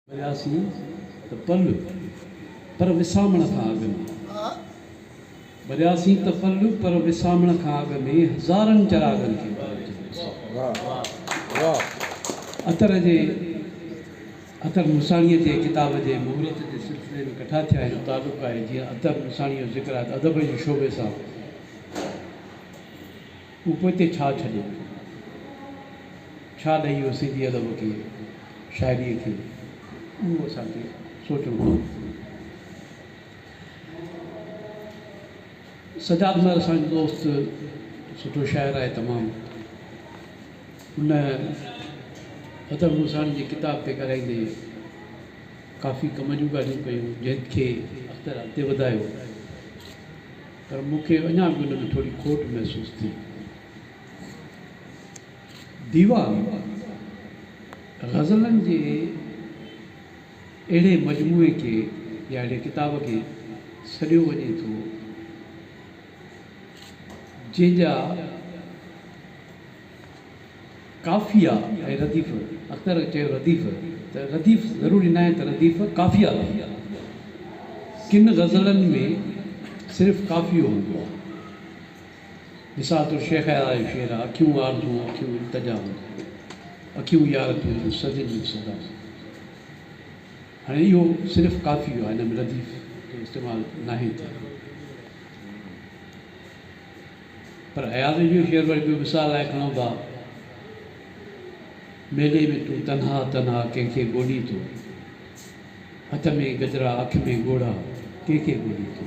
ٻرياسين ته پل، پر وسامڻ کان اڳ ۾. ٻرياسين ته پل، پر وسامڻ کان اڳ ۾ هزارن چراغن کي ٻاري ڇڏيوسين. عطر جي عطر موساڻيء جي ڪتاب جي مهورت جي سلسلي ۾ ڪٺا ٿيا آهيون. تعلق آهي، جيئن عطر موساڻيء جو ذڪر آهي ته ادب جي شعبي سان هو پوئتي ڇا ڇڏي ويو؟ ڇا ڏئي ويو سنڌي ادب کي، شاعريء کي؟ اهو اسان کي سوچڻو پوندو. سجاد مهر اسان جو دوست سٺو شاعر آهي تمام. ان ادب موساڻي جي ڪتاب تي ڳالهائيندي ڪافي ڪم جون ڳالهيون ڪيون، جنهن کي اختر اڳتي وڌايو. پر مون کي اڃا به ان ۾ ٿوري کوٽ محسوس ٿي. ديوان غزلن جي اهڙي مجموعي کي يا اهڙي ڪتاب کي سڏيو وڃي ٿو، جنهن جا قافيا ۽ رديف، اختر چيو رديف ته رديف ضروري ناهي ته رديف قافيا به. ڪن غزلن ۾ صرف قافيو هوندو آهي. مثال طور شيخ اياز جو شعر آهي، اکيون آرزوون اکيون التجائون، اکيون يار تنهنجون صدين جون صدائون. هاڻي اهو صرف قافيو آهي، ان ۾ رديف جو استعمال ناهي ٿيل. پر اياز جو شعر وري ٻيو مثال لاء کڻون ٿا، ميلي ۾ تون تنها تنها ڪنهن کي ڳولين ٿو، هٿ ۾ گجرا اک ۾ ڳوڙها ڪنهن کي ڳولين ٿو.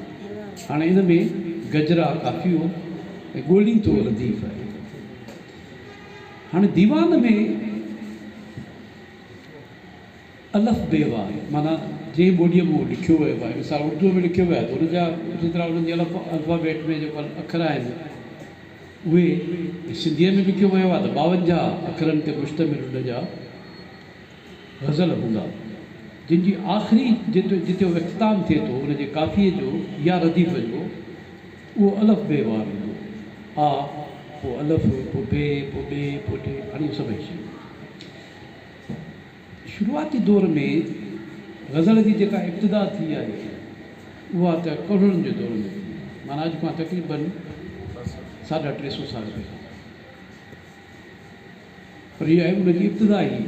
هاڻي ان ۾ گجرا قافيو ۽ ڳولين ٿو رديف آهي. هاڻي ديوان ۾ الف بي وار معنيٰ جنهن ٻوليء ۾ اهو لکيو ويو آهي، مثال اردوء ۾ لکيو ويو آهي ته ان جا جيترا انهن جي الف الفابيٽ ۾ جيڪو اکر آهن اهي ۽ سنڌيء ۾ لکيو ويو آهي ته 52 اکرن تي مشتمل ان جا غزل هوندا جن جي آخري جتي جتي اهو اختتام ٿئي ٿو ان جي قافيي جو يا رديف جو اهو الف بي وار هوندو آ پوء الف پوء بي پوء ٻي پوء ٽي هاڻي اهي سڀئي شيون. شروعاتي دور ۾ غزل جي جيڪا ابتدا ٿي آهي، اها ته ڪلهوڙن جي دور ۾ ٿي، معنيٰ اڄ کان تقريباً ساڍا ٽي سو سال پهريان. پر اها آهي ان جي ابتدا ئي.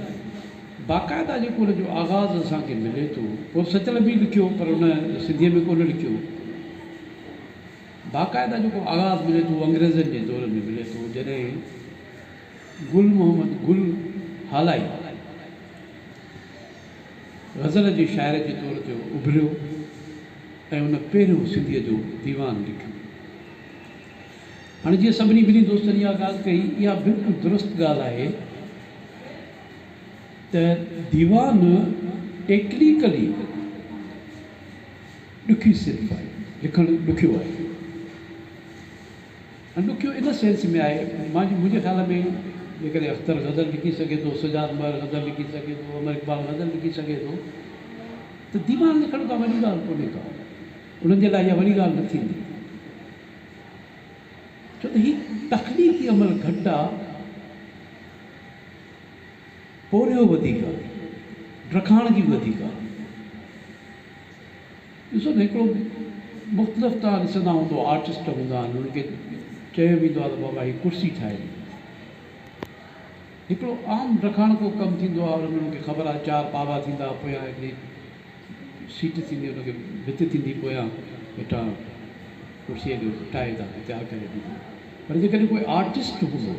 باقاعده جيڪو ان جو آغاز اسان کي ملي ٿو، پوء سچل به لکيو پر ان سنڌيء ۾ ڪونه لکيو. باقاعده جيڪو آغاز ملي ٿو، اهو انگريزن جي دور ۾ ملي ٿو، جڏهن گل محمد گل هالائي غزل جي شاعر جي طور تي اڀريو ۽ ان پهريون سنڌيء جو ديوان لکيو. هاڻي جيئن سڀني ٻنهي دوستن اها ڳالهه ڪئي، اها بلڪل درست ڳالهه آهي ته ديوان ٽيڪنيڪلي ڏکي صنف آهي، لکڻ ڏکيو آهي. ۽ ڏکيو ان سينس ۾ آهي، مان منهنجي خيال ۾ جيڪڏهن اختر غزل لکي سگهي ٿو، سجاد مهر غزل لکي سگهي ٿو، امر اقبال غزل لکي سگهي ٿو ته ديوان لکڻ ڪا وڏي ڳالهه ڪونهي ڪا، انهن جي لاء اها وڏي ڳالهه نه ٿيندي، ڇو ته هي تخليقي عمل گهٽ آ، پورهيو وڌيڪ آ، ڊکاڻگي وڌيڪ آ. ڏسو نه هڪڙو مختلف توهان ڏسندا هوندو آرٽسٽ هوندا آهن انهن کي چيو ويندو آهي ته بابا هي ڪرسي ٺاهي ڏيو. هڪڙو عام ڊکاڻڪو ڪم ٿيندو آهي ان ۾ انهن کي خبر آهي چار پاوا ٿيندا پويان هڪڙي سيٽ ٿيندي ان کي ڀت ٿيندي پويان هيٺان ڪرسيء کي ٺاهي توهان کي تيار ڪري ڏيندو. پر جيڪڏهن ڪوئي آرٽسٽ هوندو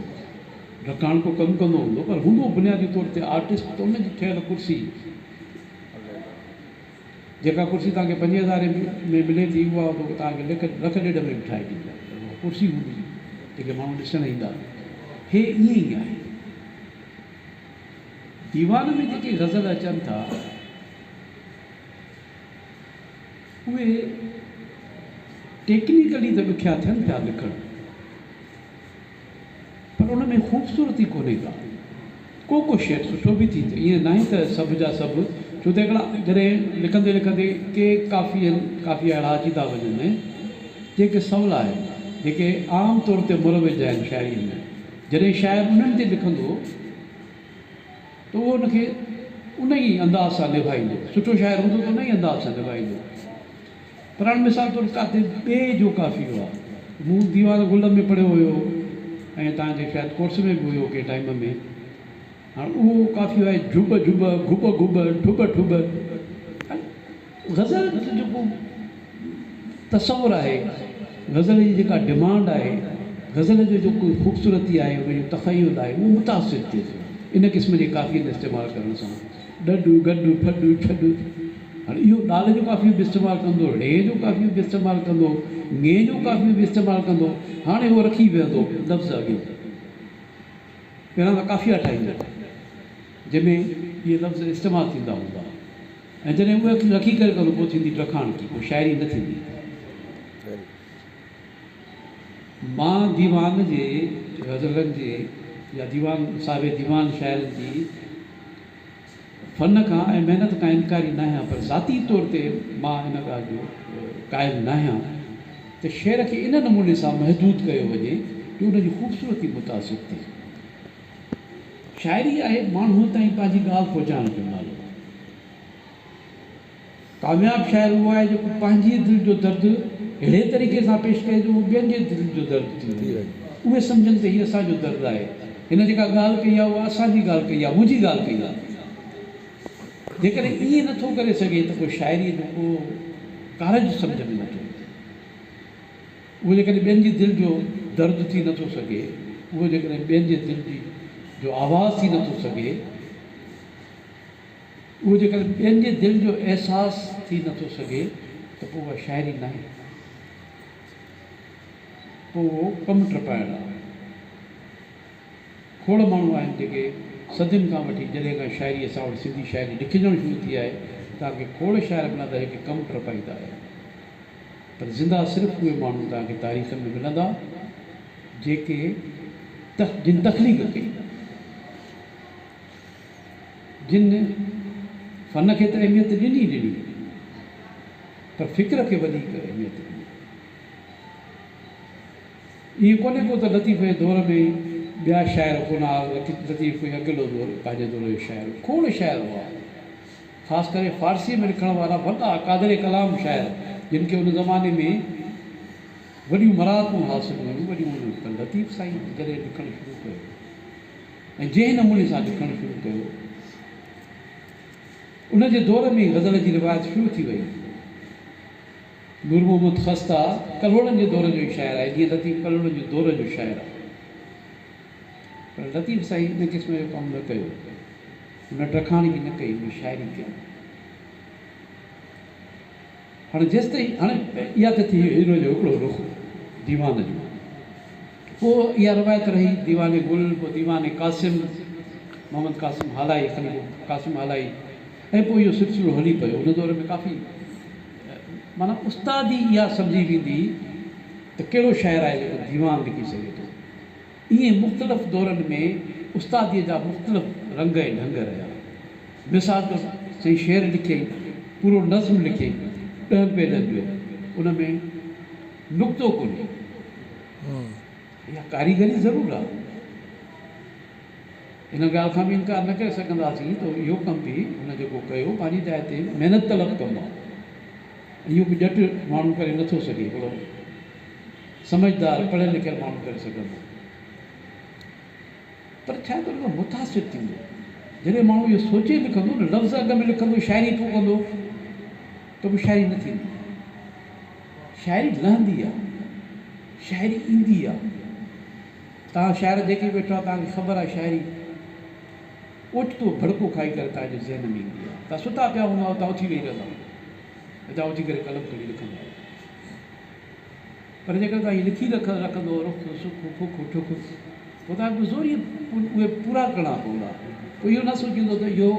ڊکاڻڪو ڪم ڪندو هوندو پر هوندو بنيادي طور تي آرٽسٽ ته ان جي ٺهيل ڪرسي جيڪا ڪرسي توهان کي پنجين هزارين ۾ ملي ٿي اها توهان کي لک لک ڏيڍ ۾ به ٺاهي ڏيندو پر اها ڪرسي هوندي جيڪي ماڻهو ڏسڻ ايندا. هي ائين ئي آهي. ديوان ۾ جيڪي غزل اچن ٿا اهي ٽيڪنيڪلي ته ڏکيا ٿين ٿا لکڻ. پر ان ۾ خوبصورتي ڪونهي ڪا. ڪو ڪو شعر سٺو به ٿي ته ائين ناهي ته سڀ جا سڀ، ڇو ته هڪڙا جڏهن لکندي لکندي ڪي قافين قافيا اهڙا اچي ٿا وڃن جيڪي سولا آهن، جيڪي عام طور تي مروج آهن شاعريء ۾، جڏهن شاعر انهن تي لکندو ته اهو ان کي ان ئي انداز سان نڀائيندو. سٺو شاعر هوندو ته ان ئي انداز سان نڀائيندو. پر هاڻي مثال طور ڪاٿي ٻئي جو قافيو آ. مون ديوان گل ۾ پڙهيو هيو ۽ توهان جي شايد ڪورس ۾ به هيو ڪنهن ٽائيم ۾. هاڻ اهو قافيو آهي جهٻ جهٻ، گهٻ گهٻ، ٺٻ ٺٻ. هاڻي غزل جو جيڪو تصور آهي، غزل جي جيڪا ڊمانڊ آهي، غزل جو جيڪو خوبصورتي آهي، ان جو تخيل آهي، اهو متاثر ٿئي ٿو ان قسم جي قافين استعمال ڪرڻ سان. ڏڏ، گڏ، ڦڏ، ڇڏ. هاڻي اهو ڏال جو قافيو به استعمال ڪندو، ڙي جو قافيو به استعمال ڪندو، ڱي جو قافيو به استعمال ڪندو. هاڻي اهو رکي ويهندو لفظ اڳيان. پهريان ته قافيا ٺاهيندو، جنهن ۾ اهي لفظ استعمال ٿيندا هوندا ۽ جڏهن اهي رکي ڪري ڪندو پوء ٿيندي ڊکاڻڪي، پوء شاعري نه ٿيندي. مان ديوان جي غزلن جي يا ديوان صاحب ديوان شاعرن جي فن کان ۽ محنت کان انڪاري ناهيان پر ذاتي طور تي مان ان ڳالهه جو قائل ناهيان ته شعر کي ان نموني سان محدود ڪيو وڃي جو ان جي خوبصورتي متاثر ٿئي. شاعري آهي ماڻهوء تائين پنهنجي ڳالهه پهچائڻ جو نالو. ڪامياب شاعر اهو آهي جيڪو پنهنجي دل جو درد اهڙي طريقي سان پيش ڪري جو اهو ٻين جي دل جو درد ٿي وڃي. اهي سمجهن ته هي اسان جو درد آهي. هن جيڪا ڳالهه ڪئي آهي اها اسان جي ڳالهه ڪئي آهي، منهنجي ڳالهه ڪئي آهي. جيڪڏهن ائين نه ٿو ڪري سگهي ته پوء شاعريء جو ڪو ڪارج سمجهه ۾ نه ٿو اچي. اهو جيڪڏهن ٻين جي دل جو درد ٿي نه ٿو سگهي، اهو جيڪڏهن ٻين جي دل جي جو آواز ٿي نه ٿو سگهي، اهو جيڪڏهن ٻين جي دل جو احساس ٿي نه ٿو سگهي ته پوء اها شاعري ناهي. پوء اهو ڪم ٽپائڻ آهي. کوڙ ماڻهو آهن جيڪي صدين کان وٺي جڏهن کان شاعري اسان وٽ سنڌي شاعري لکجڻ شروع ٿي آهي توهان کي کوڙ شاعر ملندا جيڪي ڪم ٽپائيندا آيا آهن پر زنده صرف اهي ماڻهو توهان کي تاريخ ۾ ملندا جيڪي جن تخليق ڪئي. جن فن کي ته اهميت ڏني ئي ڏني پر فڪر کي وڌيڪ اهميت ڏني. ائين ڪونهي ڪو ته لطيف جي دور ۾ ٻيا شاعر ڪونه ها، لطيف ڪوئي اڪيلو دور پنهنجي دور جو شاعر هو. کوڙ شاعر هئا. خاص ڪري فارسيء ۾ لکڻ وارا وڏا قادر ڪلام شاعر جن کي ان زماني ۾ وڏيون مراعتون حاصل هيون، وڏيون پر لطيف سائين جڏهن لکڻ شروع ڪيو. ۽ جنهن نموني سان لکڻ شروع ڪيو، ان جي دور ۾ ئي غزل جي روايت شروع ٿي وئي. نور محمد خسته ڪلهوڙن جي دور جو ئي شاعر آهي، جيئن لطيف ڪلهوڙن جي دور جو شاعر آهي. پر لطيف سائين ان قسم جو ڪم نه ڪيو. هن ڊکاڻي نه ڪئي، هن شاعري ڪئي. هاڻي جيستائين هاڻي اها ته ٿي هن جو هڪڙو رخ ديوان جو. پوء اها روايت رهي ديوان گل، پوء ديوان قاسم، محمد قاسم هالائي، خليفو قاسم هالائي ۽ پوء اهو سلسلو هلي پيو. ان دور ۾ ڪافي معنيٰ استادي اها سمجهي ويندي ته ڪهڙو شاعر آهي جيڪو ديوان لکي سگهي ٿو. ائين مختلف دورن ۾ استاديء جا مختلف رنگ ۽ ڍنگ رهيا. مثال طور سائين شعر لکيائين، پورو نظم لکيائين ڏهن پيجن جو، ان ۾ نقطو ڪونهي. اها ڪاريگري ضرور آهي. ان ڳالهه کان به انڪار نه ڪري سگهنداسين ته اهو ڪم به هن جيڪو ڪيو پنهنجي جاء تي محنت طلب ڪم آهي. اهو به ڄٽ ماڻهو ڪري نٿو سگهي، هڪڙو سمجهدار پڙهيل لکيل ماڻهو ڪري سگهندو. پر ڇا ته ان کان متاثر ٿيندو. جڏهن ماڻهو اهو سوچي لکندو نه، لفظ اڳ ۾ لکندو، شاعري پوء ڪندو ته پوء شاعري نه ٿيندي. شاعري لهندي آ، شاعري ايندي آ. توهان شاعر جيڪي به ويٺا آهيو، توهان کي خبر آ شاعري اوچتو ڀڙڪو کائي ڪري توهان جي ذهن ۾ ايندي آ. توهان ستا پيا هوندا آهيو، توهان اٿي ويهي رهندا آهيو ۽ توهان اٿي ڪري قلم کڻي لکندا آهيو. پر جيڪڏهن توهان هي لکي رکندو رک، سک، ڦک، ٺک، پوء توهان کي زوريء اهي پورا ڪرڻا پوندا. پوء اهو نه سوچيندو ته اهو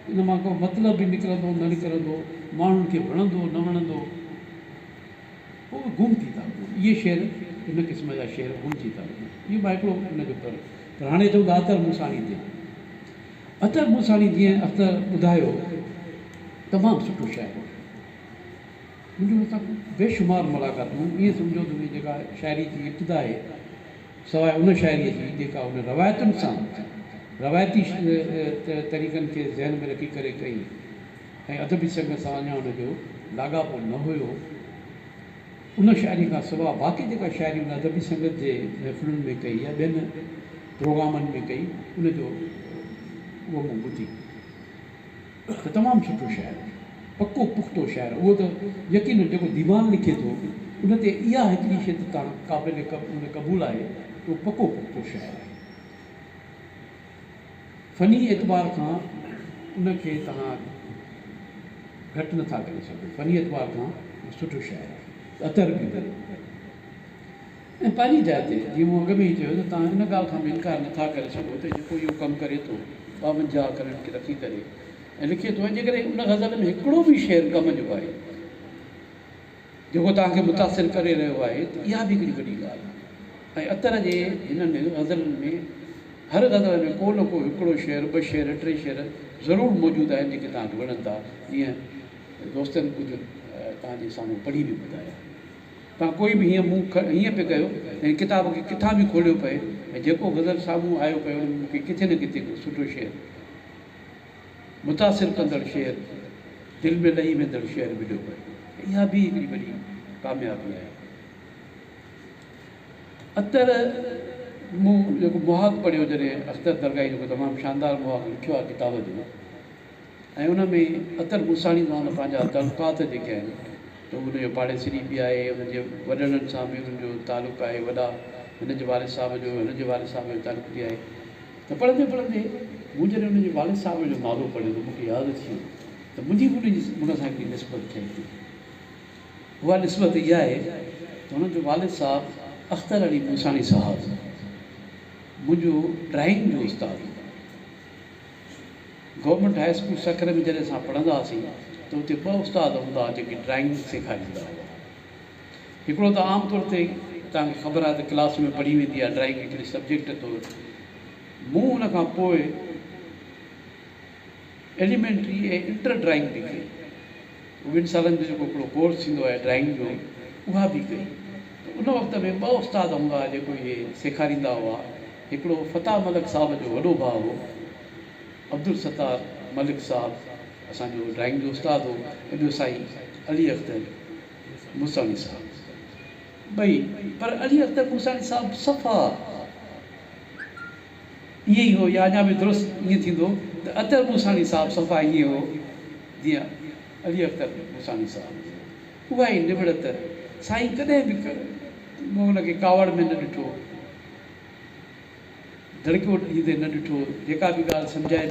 ان مان ڪو مطلب به نڪرندو نه نڪرندو، ماڻهن کي وڻندو نه وڻندو، پوء اهي گم ٿي ٿا وڃن. اهي شعر ان قسم جا شعر گم ٿي ٿا وڃن. اهو مان هڪڙو ان جو پر پر هاڻي اچون ٿا اطهر موساڻي تي. اطهر موساڻي جيئن اختر ٻڌايو تمام سٺو شاعر هو. منهنجون هن سان بيشمار ملاقاتون ائين سمجهو ته منهنجي جيڪا شاعري جي ابتدا آهي سواء ان شاعريء جي جيڪا ان روايتن سان روايتي طريقن کي ذهن ۾ رکي ڪري ڪئي ۽ ادبي سنگت سان اڃا ان جو لاڳاپو نه هيو. ان شاعري کان سواء باقي جيڪا شاعري ان ادبي سنگت جي محفلن ۾ ڪئي يا ٻين پروگرامن ۾ ڪئي ان جو اهو مون ٻڌي ته تمام سٺو شاعر هو، پڪو پختو شاعر اهو ته يقينن جيڪو ديوان لکي ٿو ان تي اها هڪڙي شيء ته تان قابل قبول آهي ته اهو پڪو پختو شاعر آهي. فني اعتبار کان ان کي توهان گهٽ نه ٿا ڪري سگهو. فني اعتبار کان اهو سٺو شاعر آهي. اطهر به هو ۽ پنهنجي جاء تي جيئن مون اڳ ۾ ئي چيو ته توهان ان ڳالهه کان به انڪار نه ٿا ڪري سگهو ته جيڪو اهو ڪم ڪري ٿو 52 اکرن کي رکي ڪري ۽ لکي ٿو ۽ جيڪڏهن ان غزل ۾ هڪڙو به شعر ڪم جو آهي جيڪو توهان کي متاثر ڪري رهيو آهي ته اها به هڪڙي وڏي ڳالهه آهي ۽ عطر جي هنن غزلن ۾ هر غزل ۾ ڪو نه ڪو هڪڙو شعر، ٻه شعر، ٽي شعر ضرور موجود آهن جيڪي توهان کي وڻن ٿا جيئن دوستن ڪجهه توهان جي سامهون پڙهي به ٻڌايا. توهان ڪوئي به هيئن مون هيئن پئي ڪيو ته هن ڪتاب کي ڪٿان به کوليو پئي ۽ جيڪو غزل سامهون آيو پئي ان ۾ مون کي ڪٿي نه ڪٿي هڪڙو سٺو شعر متاثر ڪندڙ شعر، دل ۾ لهي ويندڙ شعر مليو پئي ته اها به هڪڙي وڏي ڪاميابي آهي. اطهر مون جيڪو مهاڳ پڙهيو جڏهن اختر درگاهي جيڪو تمام شاندار مهاڳ لکيو آهي ڪتاب جو ۽ ان ۾ اطهر موساڻي سان هن پنهنجا تعلقات جيڪي آهن ته هو ان جو پاڙيسري به آهي ان جي وڏڙن سان به ان جو تعلق آهي وڏا هن جي والد صاحب جو هن جي والد صاحب جو تعلق به آهي ته پڙهندي پڙهندي مون جڏهن ان جي والد صاحب جو نالو پڙهيو ته مون کي ياد اچي ويو ته منهنجي به ان جي ان سان هڪڙي نسبت ٺهي ٿي. اها نسبت اها آهي ته هن جو والد صاحب اختر علي موساڻي صاحب منهنجو ڊرائنگ جو استاد هو. گورنمينٽ هاء اسڪول سکر ۾ جڏهن اسان پڙهندا هئاسين ته اتي ٻه استاد هوندا هئا جيڪي ڊرائنگ سيکاريندا هئا. هڪڙو ته عام طور تي توهان کي خبر آهي ته ڪلاس ۾ پڙهي ويندي آهي ڊرائنگ هڪڙي سبجيڪٽ طور. مون ان کان پوء ايليمينٽري ۽ انٽر ڊرائنگ به ڪئي. ٻن سالن جو جيڪو هڪڙو ڪورس ٿيندو آهي ڊرائنگ جو اها به ڪئي ته ان وقت ۾ ٻه استاد هوندا هئا جيڪو اهي سيکاريندا هئا. هڪڙو فتاح ملڪ صاحب جو وڏو ڀاء هو عبدالستار ملڪ صاحب اسان جو ڊرائنگ جو استاد هو ۽ ٻيو سائين علي اختر موساڻي صاحب ٻئي پر علي اختر موساڻي صاحب صفا ائين ئي هو يا اڃا به درست ائين ٿيندو ته اطهر موساڻي صاحب صفا ائين هو جيئن علي اختر موساڻي صاحب هو. اها ئي نوڙت سائين ڪڏهن به مون ان کي ڪاوڙ ۾ نه ڏٺو، دڙڪو ڏيندي نه ڏٺو، جيڪا به ڳالهه سمجهائي.